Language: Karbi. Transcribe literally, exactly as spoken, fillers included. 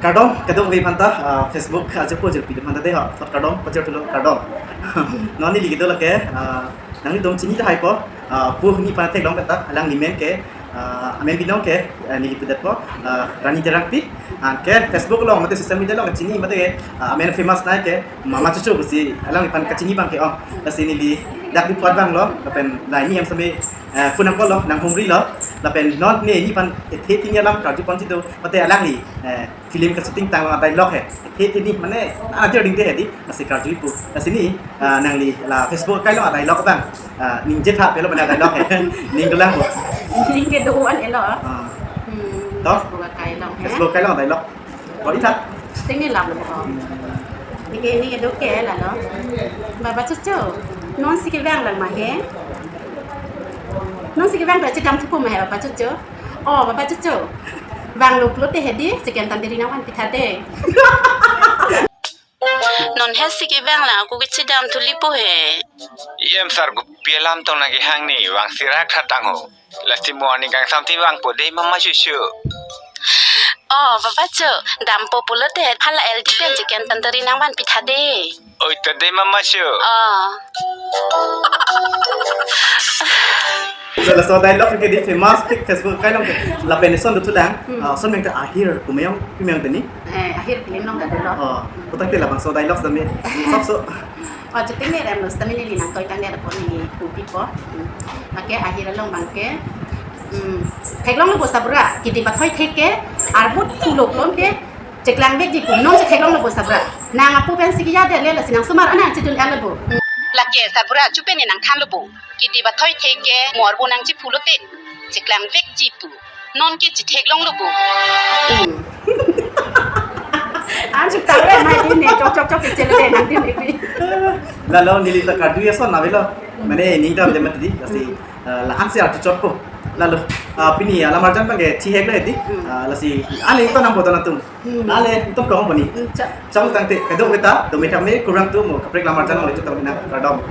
Kardom, kadokave aphanta, ah, Facebook ajirpo ajirpi aphanta dei ho, thot kardom pajirthulo, kardom. Non neli kedo lake, ah, nanglitum chini tahaipo, ah, pu hini aphan theklong petak, alangli amen ke, ah, amen binong ke, ah, neli pudetpo, ah, Rani Terangpi, anke Facebook along mate social media along chini mate ke, ah, amen famous nai ke, Mama Chuchu pusi, alangliphan kachini abang ke, oh, lasi neli dak di puat abang lo, lapen laini em sami, eh, phone nangkol lo, nanghumri lo, lapen non ne neli aphan ethe tini alam karju pon chitu, mate alangli, eh, film kashooting tanglo a-dialogue he. He he ni mane ana jor ding te he di, lasi karju ipu. Lasi ni, ah, nangli la Facebook akai along a-dialogue abang. Ah, ningje tha pelo mane a-dialogue he. Ning kelang po. Ning kedo-an elo. Ah. Hmm, toh? Facebook akai along he. Facebook akai along a-dialogue. Kok itha? Tingni lam lo ko. Nike ni kedo ke lalo. Baba Chuchu. Nonsi kevang lang ma he. Nonsi kevang ta chedam thupo ma he Baba Chuchu. Oh, Baba Chuchu. Vanglo pulote he di, chicken tandoori nangvanpi tha dei. Non hesi kevang lang ako kachedam thulipo he. E M sir kopi alam tong nangkehang ni, vangsi rak tha tang ho. Lasi mo ani kangsam thi vangpo dei Mama Chuchu. Oh, Baba Chu, dampo pulote hala L D pen chicken tandoori nangvanpi tha dei. Oi, ta dei Mama Chu. Oh. So, laso dialogue ke di famous pik Facebook akai along ke. Lapen eson dothulang. Hmm. Ah, eson meng ta Ahir, pu meyong, pi meyong teni. Eh, Ahir film along ta dolo. Oh, putangte labangso dialogue sami. Sab so. Oh, chuting ne rem lo, sami neli nangtoi tangdet apot neli pupipo. Hmm. Anke Ahir along abang ke. Hmm. Theklonglo bo sabura, kidi bathoi thek ke, arbut phulo klon ke, cheklangvekji pu, non si theklonglo bo sabura. Nang apu pensi kejadetlo, lasi nang osomar anang chedun elo bo. Lake sabura chu pen nangthanlo bo. Kidi bathoi thek ke, mo arbut nangchephulote, cheklangvekji pu. Non ke chetheklonglo bo. Hmm. An chuk tawe mai din ne, chok chok chok ke chele de nang din ne. Lalo neli ta karju ason avelo. Mane ning ta le mati di, lasi, eh, la-an si arju chotpo. Lalo, ah, pini alam arjan abang ke thihek le di. Hmm. Ah, lasi, ale to nang bodo atum. Hmm. Ale to kong boni. Hmm, cha. Chang tangte, kedo kita, domi tame kurang tu mo kaprek alam arjan le chutam na, kardom.